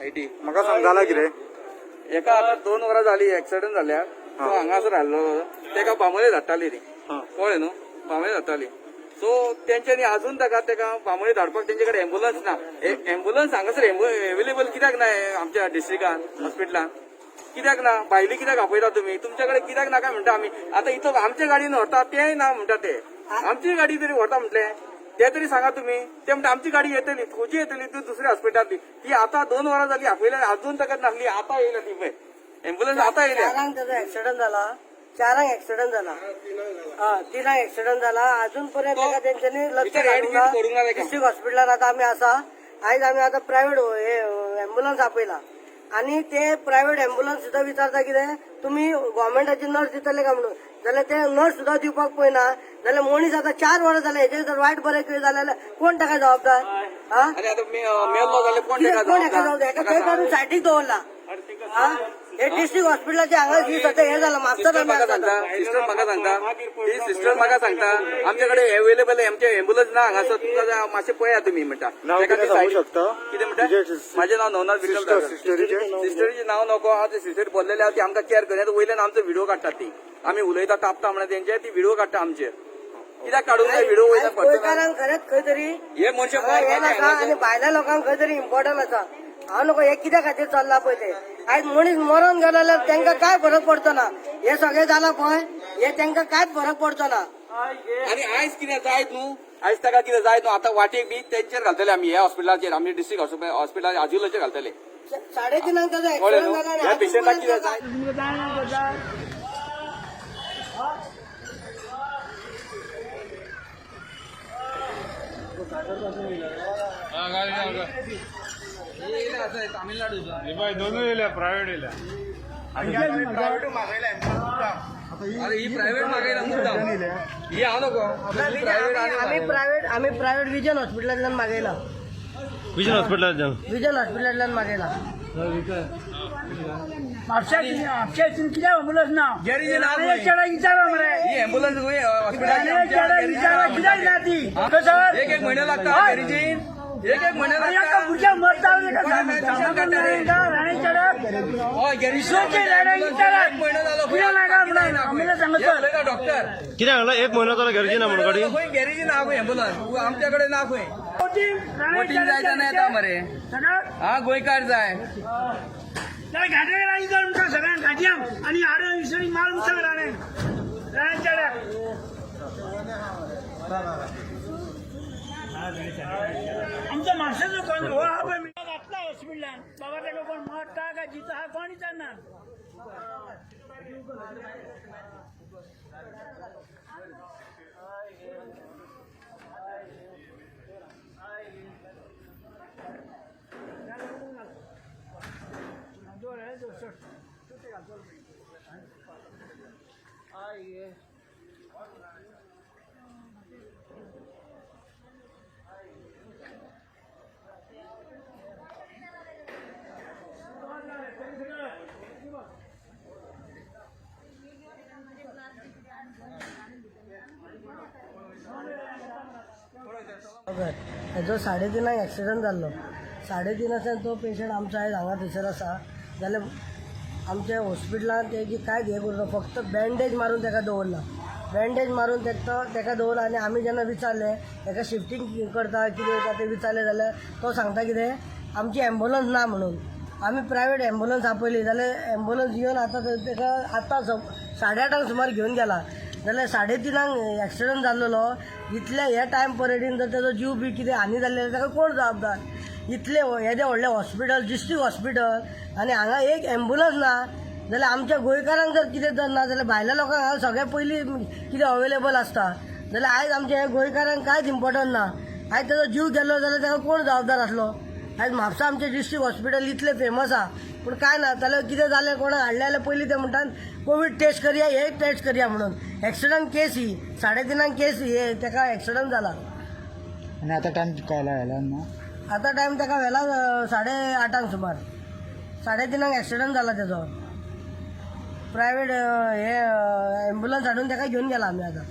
एटी. म्हाका सांग, जाला कितें? एका आतां 2 वरां जाली एक्सिडंट जाल्यार. तो हांगासर हाडलो, तेका बांबोळे धाडटाली ती. कळ्ळें न्हू? बांबोळे धाडटाली. सो तेंच्यांनी अजून ताका बांबोळे धाडपाक तेंचे कडेन एम्बुलन्स ना. एम्बुलन्स हांगासर अवेलेबल कित्याक ना आमच्या डिस्ट्रिक्टान हॉस्पिटलान कित्याक ना? भायली कित्याक आपयता तुमी? तुमच्या कडेन कित्याक नाका म्हणटा आमी. आतां इतलो आमच्या गाडयेन व्हरता तेय ना म्हणटा ते. आमची गाडी तरी व्हरता म्हटलें ते तरी सांगा तुमी. ते म्हणटा आमची गाडी येतली. खंयची येतली? ती दुसऱ्या हॉस्पिटलांतली. ती आतां 2 वरां जाली आपयल्या, अजून ताका नासली. आतां येयल्या ती पळय एम्बुलन्स, आतां येयल्या. 4 क ताजो एक्सिडंट जाला, 4 क एक्सिडंट जाला. हा, 3 क एक्सिडंट जाला. अजून पर्यंत ताका तेंच्यांनी लक्ष भितर घालूंक ना. ऍडमीट करूंक ना ताका. डिस्ट्रिक्ट हॉस्पिटलान आतां आमी आसा. आयज आमी आतां प्रायव्हेट हे एम्बुलन्स आपयला आनी ते प्रायव्हेट एम्बुलन्स सुद्दां विचारता कितें, तुमी गव्हर्मेंटाची नर्स दितले काय म्हणून. जाल्यार ते नर्स सुद्दां दिवपाक पळयना. जाल्यार मनीस आतां 4 वरां जाले, हेजेर जर वायट बरें कितें जालें जाल्यार कोण ताका जबाबदार? हा. आनी आतां मेल्लो जाल्यार कोण कितें ताका कोण हेका जबाबदार? जबाबदार? हेका थंय काडून सायडीक दवरला. हा, हे डिस्ट्रिक्ट हॉस्पिटलाचे हांगा ही सध्या हे जाला म्हापसा. सिस्टर म्हाका सांगता, सिस्टर म्हाका सांगता, ती सिस्टर म्हाका सांगता, आमचे कडेन अवेलेबल आमचे एम्बुलन्स ना हांगासर, तुमकां जाय मातशें पळया तुमी म्हणटा. नाव ताका कितें ती सांगू सायडीक शकता? कितें म्हणटा? तुजें माझें नाव नवनाथ विठ्ठल सिस्टर दादा. सिस्टरीचें? सिस्टरीचें नाव नको. हांव ते सिस्टर बोल्लेले आहा ती आमकां केअर करना. वयल्यान आमचो व्हिडिओ काडटात ती. आमी उलयता तापता म्हणून तेंचे ती व्हिडिओ काडटा आमचेर. कित्याक काडूंक जाय व्हिडिओ वयल्यान पडटना? गोंयकारांक खरेंच खंय तरी हे मनशां हांगा हे नाका आनी भायल्या लोकांक खंय तरी इम्पॉर्टंट आसा. हांव नको हे कित्या खातीर चल्ला पळय ते. आयज मनीस मरोन गेलो जाल्यार तांकां काय फरक पडचो ना. हे सगळें जालां पळय, हे तांकां कांयच फरक पडचो ना. आनी आयज कितें जायत न्हू, आयज ताका कितें जायत न्हू, आतां वाटेक बी तेंचेर घालतले आमी. ह्या हॉस्पिटलाचेर, आमी डिस्ट्रिक्ट हॉस्पिटल आजिलोचेर घालतले. 3:30 ताजो कळ्ळें एक्सिडंट न्हू? जाला आनी ह्या अजून पेशंटाक पर्यंत कितें जाय. बाय, दोनूय येयल्या, प्रायव्हेट येयल्या. अरे, ही प्रायव्हेट मागयला मुद्दाम ही. हांव नको प्रायव्हेट. आमी प्रायव्हेट, आमी प्रायव्हेट विजन हॉस्पिटलांतल्यान मागयला. विजन हॉस्पिटलाच्यान? विजन हॉस्पिटलांतल्यान मागयला. म्हापशा हितून कित्याक एम्बुलन्स ना? गॅरेजी ना खंय. चेडा विचारा मरे. ही एम्बुलन्स खंय चेडा विचारा कित्याक ना ती सर. एक एक म्हयनो लागता गॅरेजीन, एक एक म्हयनो एका लागता. भुरग्याक मरता. राणे चेड्याक हय, गॅरेजी. विसोचे राणे विचारा. एक म्हयनो जालो. कित्याक नाका म्हणून आमी सांगता सर. डॉक्टर. कितें सांगला? एक म्हयनो जाला गरजी ना म्हणून गाडी. खंय गॅरेजी ना खंय एम्बुलन्स आमच्या कडेन ना खंय. बोटीन जाय जाल्यार येता मरे. हा, गोंयकार जाय. घाटे विचार तुमकां सगळ्यांक, घाटयांक आनी आडो विसरी माल तुमकां राणे राणे चेड्याक. आमच्या म्हापशेचो कोण हो हा पळय घातला हॉस्पिटलान बाबा, ताका कोण मरता काय जिता हा कोण विचारना. हेजो 3:30 क एक्सिडंट जाल्लो. 3:30 सावन तो पेशंट आमचो आयज हांगा थंयसर आसा. जाल्यार आमच्या हॉस्पिटलान तेजी कांयच हें करूं ना, फक्त बँडेज मारून ताका दवरला. बँडेज मारून ताका दवरला. आनी आमी जेन्ना विचारलें हेका शिफ्टींग करता कितें करता तें विचारलें जाल्यार तो सांगता कितें, आमची एम्बुलन्स ना म्हणून. आमी प्रायवेट एम्बुलन्स आपयली जाल्यार एम्बुलन्स येवन आतां ताका आतां 8:30 सुमार घेवन गेला. जाल्यार 3:30 क एक्सिडंट जाल्लो. इतल्या ह्या टायम पिरियडीन जर ताजो जीव बी कितें हानी जाल्ली जाल्यार ताका कोण जबाबदार? इतलें येदें व्हडलें हॉस्पिटल, डिस्ट्रिक्ट हॉस्पिटल, आनी हांगा एक एम्बुलन्स ना. जाल्यार आमच्या गोंयकारांक जर कितें जर ना जाल्यार भायल्या लोकांक हांगा सगळें पयलीं कितें अवेलेबल आसता. जाल्यार आयज आमच्या ह्या गोंयकारांक कांयच इम्पॉर्टंट ना. आयज ताजो जीव गेलो जाल्यार ताका कोण जबाबदार आसलो? आयज म्हापसा आमचें डिस्ट्रिक्ट हॉस्पिटल इतलें फेमस आहा, पूण कांय ना. जाल्यार कितें जालें, कोणाक हाडलें जाल्यार पयलीं ते म्हणटात कोवीड टेस्ट करया, हे टेस्ट करया म्हणून. एक्सिडंट केस ही 3:30 क केस हे ताका एक्सिडंट जाला. आनी आतां टायम काय लागला ना? आतां टायम ताका व्हेला 8:30 क सुमार. 3:30 क एक्सिडंट जाला तेजो. प्रायवेट हे एम्बुलन्स हाडून ताका घेवन गेला आमी आतां.